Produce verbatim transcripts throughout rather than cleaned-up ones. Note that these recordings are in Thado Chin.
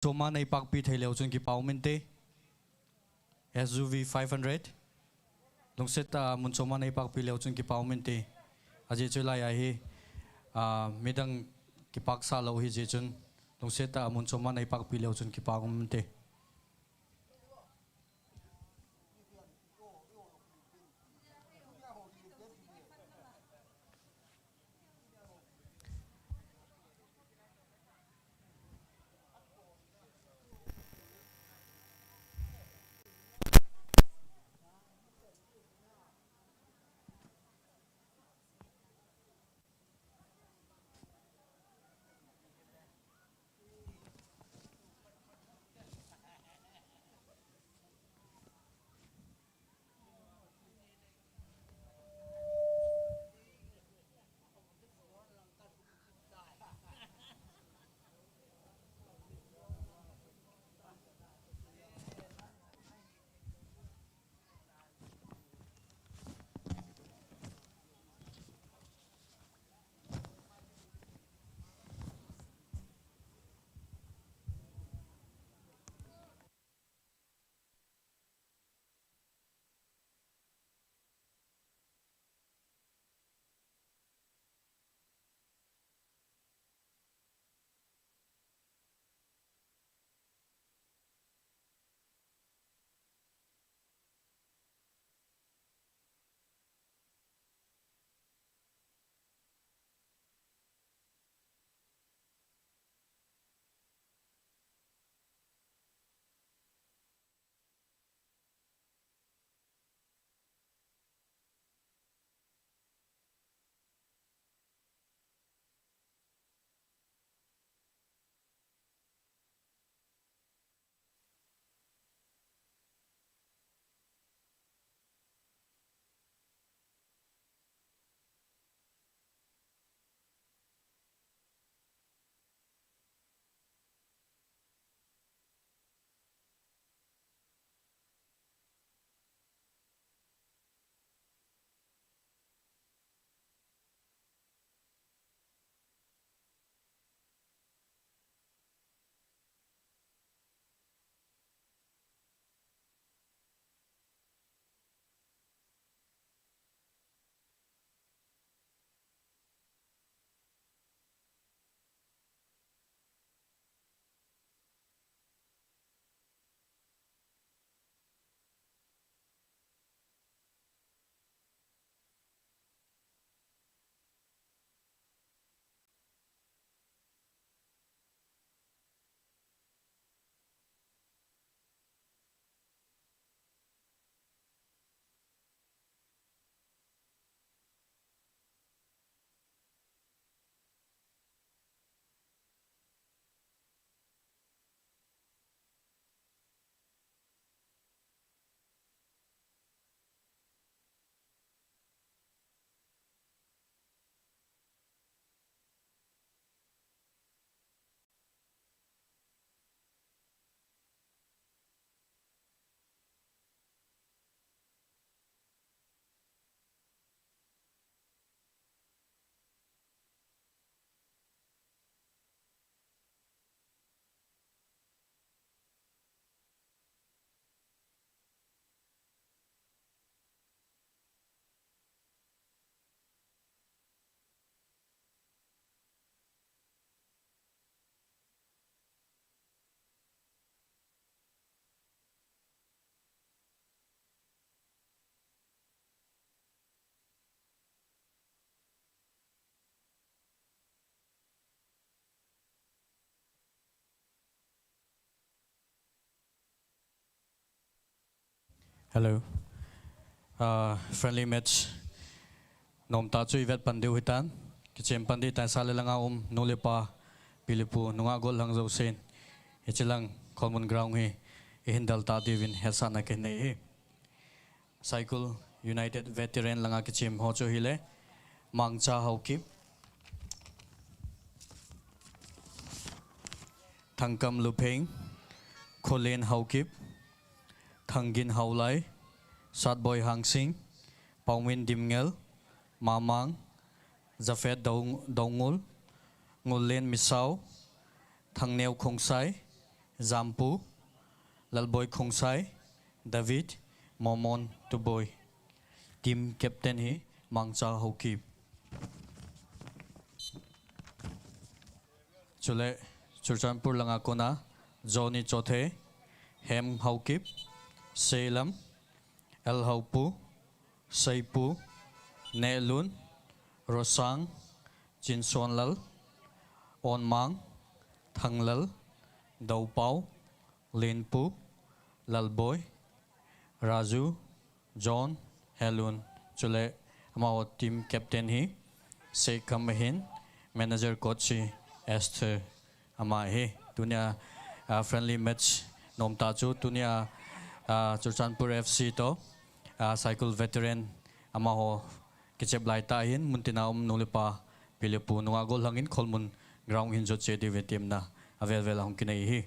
choma nei pakpi thei leu chun kipa um inte. S U V five hundred. Lungset tah a mun choma nei pakpi leu chun kipa um inte. Ajeh chu lai a hi, a, midang kipaksa lou hi jeh chun lungset tah a mun choma nei pakpi leu chun kipa um inte. Hello. Ah, friendly match nomtah chu ivet pan diu hitan. Kichem pan ding taisale langa um nu le pa, pi le pu, nungah gollhang jousen hiche lang Kholmun ground hi ihin del ta diuvin hetsahna kahin nei e. Saikul United Veteran langa kichem ho chu hile, Mangcha Haokip, Thangkam Lupheng, Kholen Haokip, Thangin Haolai, Satboi Hangsing, Paomin Dimngel, Mamang, Japhet Dong-, Dongul, Ngullen Misao, Thangneo Khongsai, Jampu, Lalboi Khongsai, David, Momon Tuboi. Team captain hi Mangcha Haokip. Chule Churachandpur langa kona Johnny Chothe, Hem Haokip, Selam, L Haopu, Seipu, Nehlun, Rosang, Chinsonlal, Onmang, Thanglal, Doupau, Linpu, Lalboi, Raju, John, Helun, chule amaho team captain hi Sekham ahin, manager coach hi Esther ama hi. Tunia, ah, friendly match nomtah chu tunia, ah, Churachandpur F C toh, ah, Saikul veteran amaho kichep laitah hin muntina um nu le pa, pi le pu nungah gollhangin Kholmun ground hin jot cheh diuvin temna avel vel a hung kinei hi.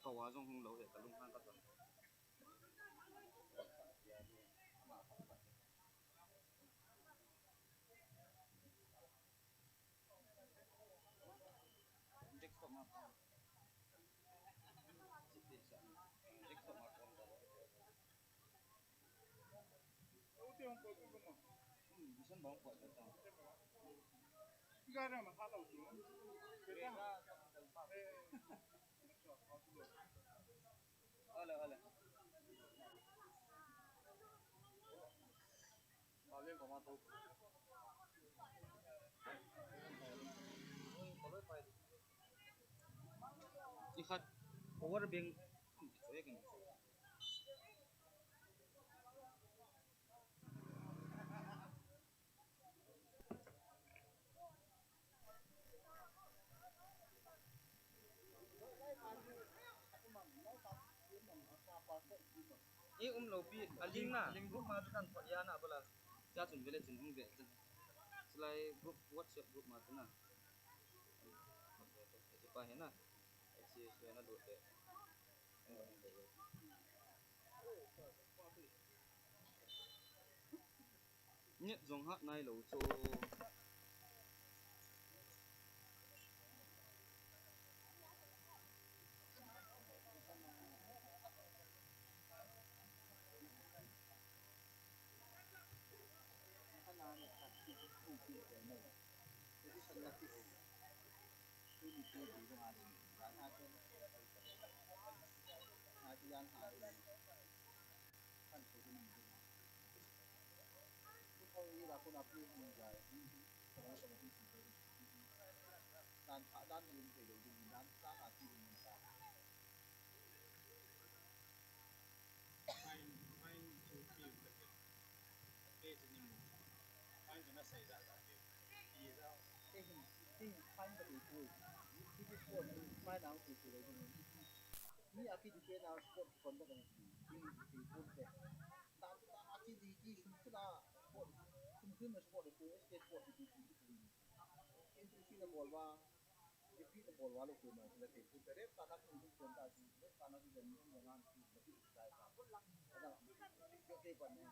Awa jong hung lou he, ka lung hang ka ton. Desktop ma kon. Desktop ma kon. Ikhat power bank. I um lou pi, a link na, link group ma chu kan thot ya na bala. Cha chun vele chun hung ve chun. Chulai group, WhatsApp group ma chu na. Chi pa he na. Chi, chi na do te. Net jong hat nai lou chu. Mi a kiti te na sport conduct ni. Ti ti pun te. Dan chu dan a kiti ti sum chu na sport. Sum chu na sport ko, state sport ti ti ti. Kin chu si na bol ba. Ti ti na bol ba lo ko na la te pu te re ta na pu pu ta si. Re ta na si ni na na ti ti ta ta. Ada. Yo te pa ne.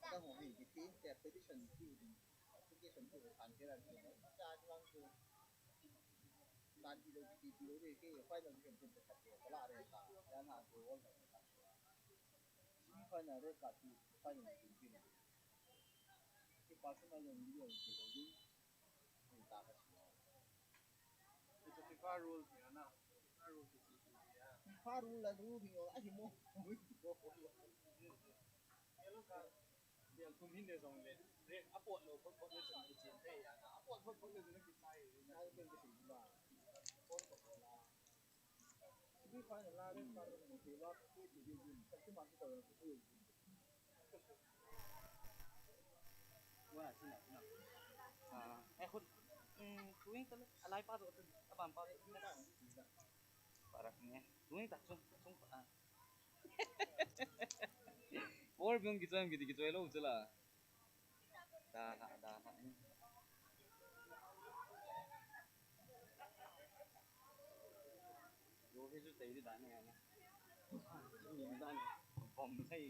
Ada ho hi ti ti te petition ti. Application ti kan te la ni. Cha lang ko. Dan ti lo ti ti lo de ke final division team te khat te kala re ta. Ya na ko all ta. Semi final re ka ti final division team. Ti personal jong ni jong ti lo di. Ni ta ka si. Ti ti FIFA rule ti na. FIFA rule ti ti ya. FIFA rule la rule ni yo a hi mo. Yellow card. Bial thum hin le jong le, rek a pot lou phot phot le chun kichen thei a, a pot phot phot le chun kichai. Nai pen kichen ba. Kon ko la. Semi final la rek par mu te ba, ku ti di din, ka ti ma ki to ku ti. Wa, sina, sina. Ah, eh, khut, mm, tuing tale, alai pa to, abang pa to. Parak ni, tuing ta, chung, chung, ah. Power bank kichoi kiti kichoi lou chu la. Da la, da la. Yo hi chu tei di dan ne na. Ni dan bom thei.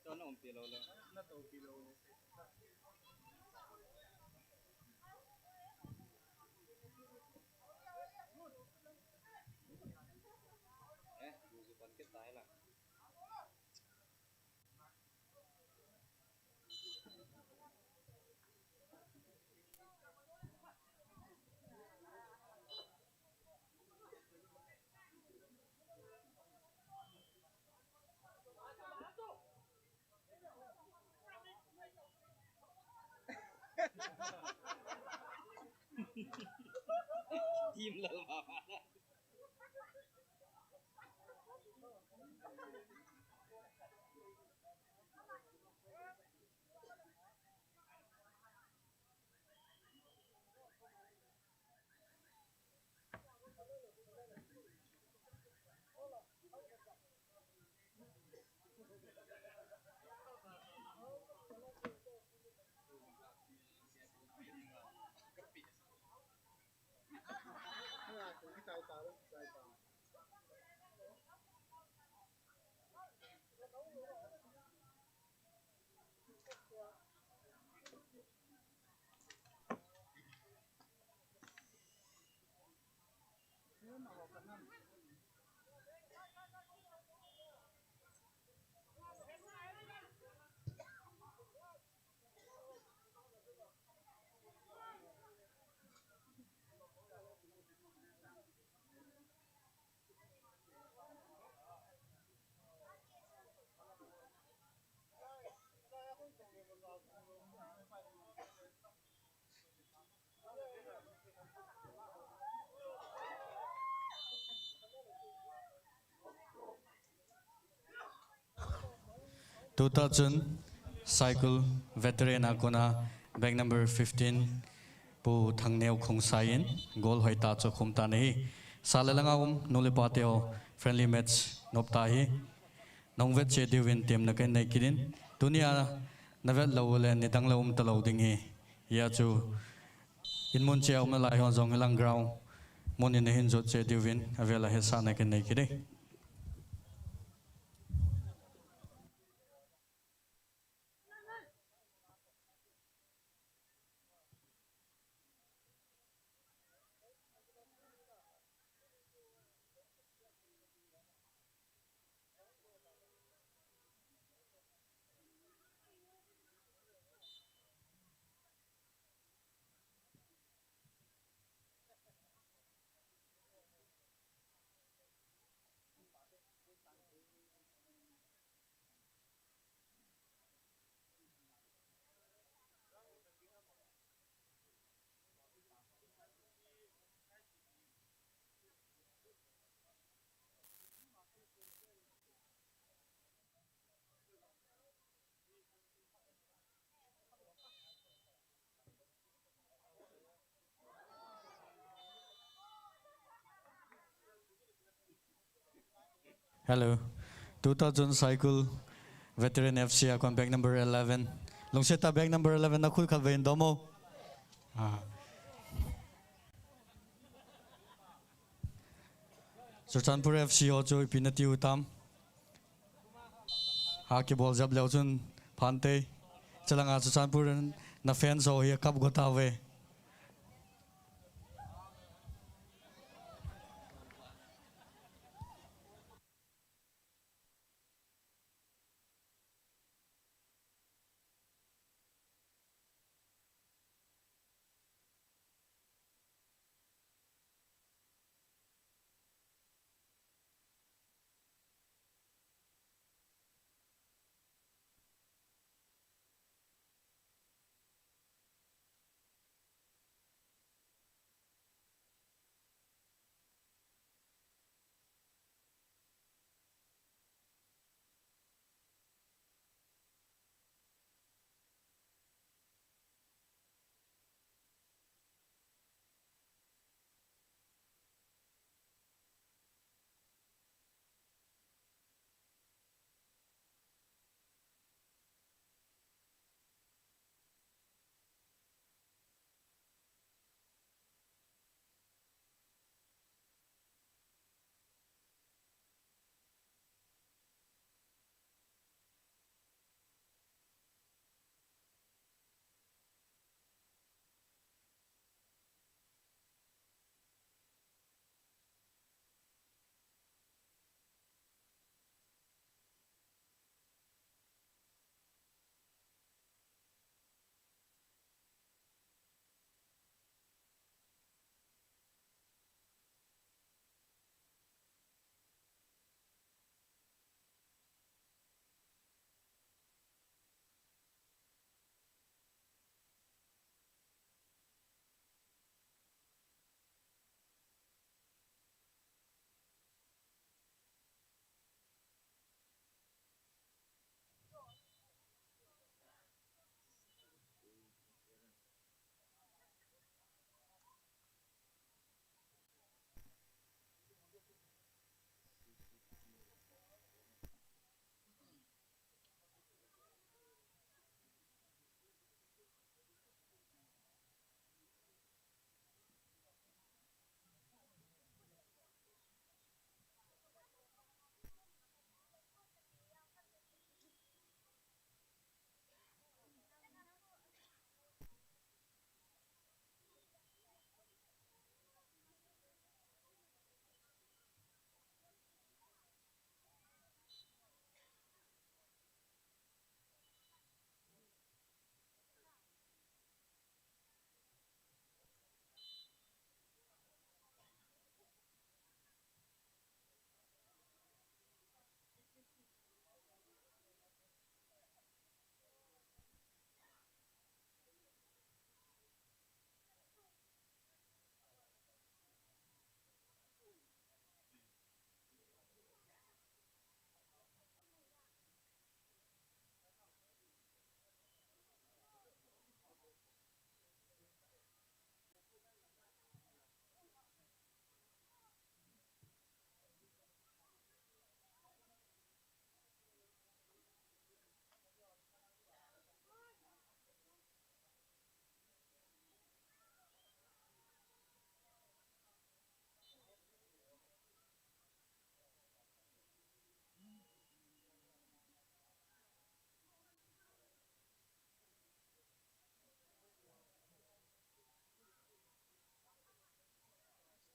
Cho na um pi lou le. Na to pi lou le. Eh, bu ju pan ke tai la. Team Lal Baba. Tuta chun Saikul veteran a kona bag number fifteen Pu Thangneo Khongsai in goal hoitah chu akhum tan ahi. Sale langa um nu le pa teho friendly match nop tahi. Nahung vetche diuvin temna kanei kit in. Tunia navet lou uleh nidang le um talou ding ahi. Hia chu in mun cheh a um nalai hon jong hilang ground mun in nahin jot cheh diuvin avel a hetsahna kanei kit e. Hello. Tuta chun Saikul Veteran F C a kon bag number eleven. Lungset tah bag number eleven, nakhut khatvei in domo. Ah. Churachandpur F C ho chu ipi nati u tam. Ha kibol jep leu chun phante. Chelanga Churachandpur na fans ho hi akap go tauve.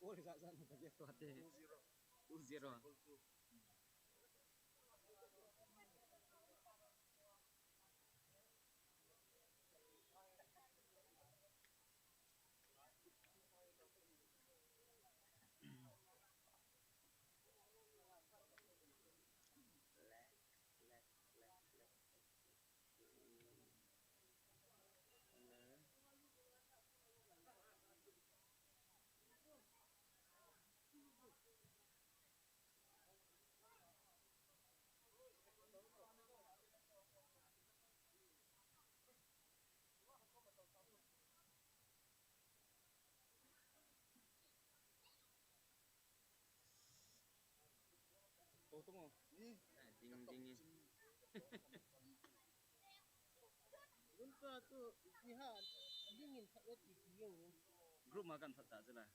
Tua te. Two zero. Tou tung o. Ding ding e. Gun tua tu ipi ha, ding in phat e ti ti jeng. Group ma kan phat ta chu la.